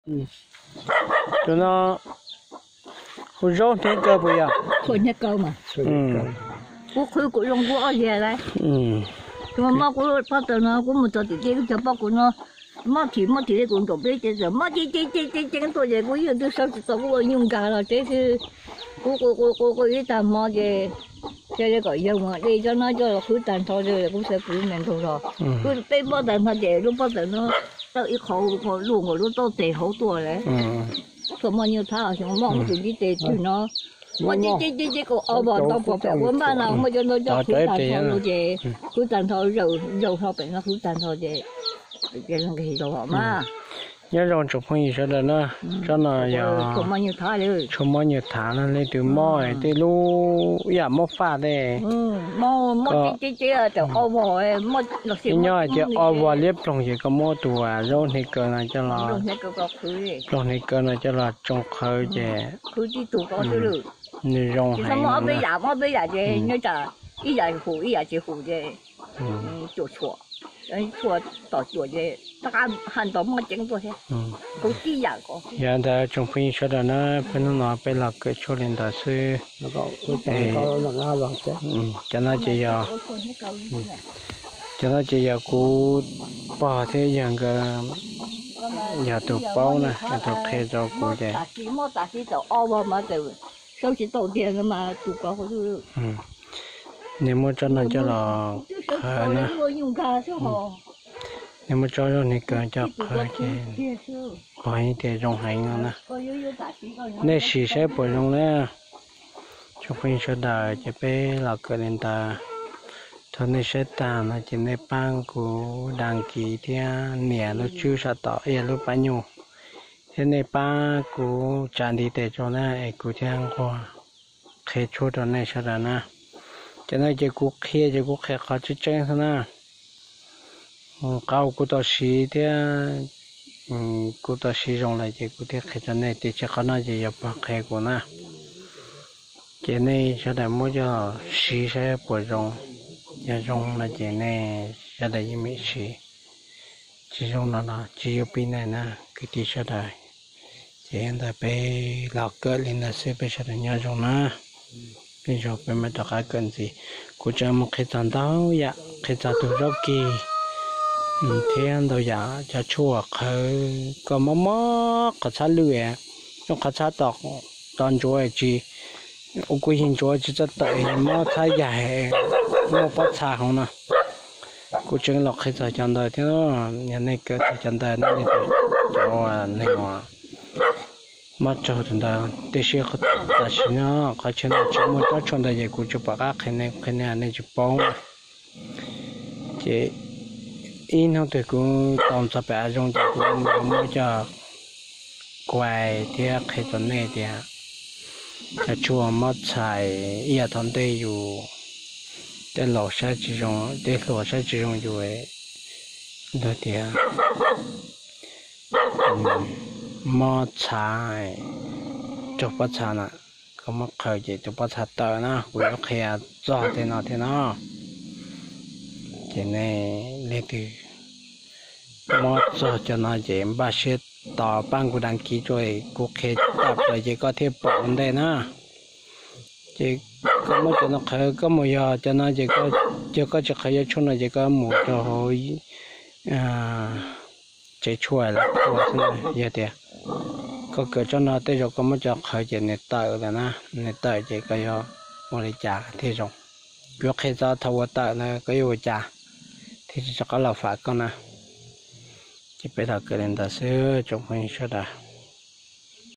Tus no hu zaub hniav kaw puas yog? Kuv qhwv kuv zoo kuv ob liag lawm. Tus mob kuv pob taws no kuv mus txog tim teb lub cog pob kuv no, mob thim mob thim li kuv nkaum peb ces txawm mob ceev ceev ceev ceev tuaj ces kuv yeej twb sawv tsis tau kuv ua nyuj nkag los teb xwb. Kuv qw qw qw qw ib tag hmo ces cia li kom yawg mus de cov no coj los qhwv tag nrho kuv xav kuv me nrog los. Kuv peb pob taws no ces lub pob taws no tawm ib qho luaj nkaus lub tauj tes hauv tuaj lawm. Txhua mob nyuj thav xyoo mob tus ntiv tes twg no, mob ceev ceev ceev kaum ob vos ntau pom pem ua npaj no muaj cov ntau coj qhwv tag nrho los ces qhwv tag nrho zaum hlo pem no qhwv tag nrho ces nqis los mas. Nyob zoo tsoom phooj ywg sawv daws na, tsob no yog tshuaj mob nyuj thav na, leej twg mob tej lub ib yam mob faj tej, nyob ces ob vos liab ploog ces koj muab tus zaub hniav kaw no coj los, zaub hniav kaw no coj los tsoo qhawv ces nws zoo heev. Yog ntawd tsoom phooj ywg sawv daws na, peb hnub no peb los kawm tshuaj li ntawd xwb. Cov no ces yog, cov no ces yog kuv pog thiab yawg nkawd yog tus paub na, yog tus qhia rau kuv ces. Nws muab tsob no coj los qhwv na. Nws muab tsob zaub hniav kaw coj qhwv ces qhov yeej tias zoo heev no na. Nej sim saib puas zoo na. Tsoom phooj ywg sawv daws ces peb los kawm li ntawd. Thaum nej saib tag no ces nej pab kuv đăng ký thiab nias lub tswb saum tod ib yam lub pab nyuj, thiab nej pab kuv tsa ntiv tes rau na es kuv thiaj nquag qhia tshuaj rau nej sawv daws na. Cov no ces kuv qhia ces kuv qhia qhov tseeb tseeb xwb na. Qhov kuv tau siv thiab kuv tau siv zoo lawm ces kuv thiaj qhia rau nej, tiam sis qhov no ces yog pog qhia kuv na. Ces nej sawv daws muab coj siv saib puas zoo. Yog zoo no ces nej sawv daws yeej meem siv, tsis zoo no los tsis yuav pib nej na kwv tij sawv daws. Ces ntawd peb los kawm li ntawd xwb, peb sawv daws nyob zoo na. Peb zoo peb mam rov qab kawm ntxiv. Kuv tseem mus qhia txog ntau yam, qhia txog tus zaub kis thiab ntau yam cov tshuaj qhwv kom mob mob qhov txhab lwj, cov qhov txhab tom ntsuav tsis, ua kuv yig ntsuav tsis txawj tawm mob txhab yaig, muaj pob txha hauv no. Kuv tseem los qhia txog cov ntawd thiab, yog nej kawm txog cov ntawd nej cov neeg mob tsaug tus ntawd. Tiam sis tam sim no qhov chaw no tsis muaj tsob tshuaj ntawd ces kuv tsis pom qab qhia nej, qhia nej nej tsis paub. Ces ib hnub twg kuv tau txog pem hav zoov ces kuv yuav muab coj kuaj thiab qhia rau nej tias cov tshuaj mob txhais ib yam thaum ntej yus tej laus saib tsis zoo, tej hluas saib tsis zoo yus, luag tias mob txha, raug pob txha na, koj muab qhwv ces tus pob txha tawm na, kuv yuav qhia txog tej no thiab no. Ces nej leej twg mob txog cov no ces npaj siab tos pab kuv đăng ký rau, kuv qhia tag plaws ces koj thiaj pom ua ntej na. Ces koj muab cov no qhwv, koj mus yog cov no ces, yog koj tsis qhwv cov tshuaj no ces koj mus rau hauv tsev tshuaj los qhuas xwb na. Yog tias koj kawm tsob no tej zaum koj muab cov qhwv ces nws tawm lawm na, nws tawm ces koj yuav ua li cas thiaj zoo. Kuv yuav qhia txog thaum uas tawm na koj yuav ua cas thiaj tsis rov qab los fam koj na. Ces peb los kawm li ntawd xwb tsoom phooj ywg sawv daws.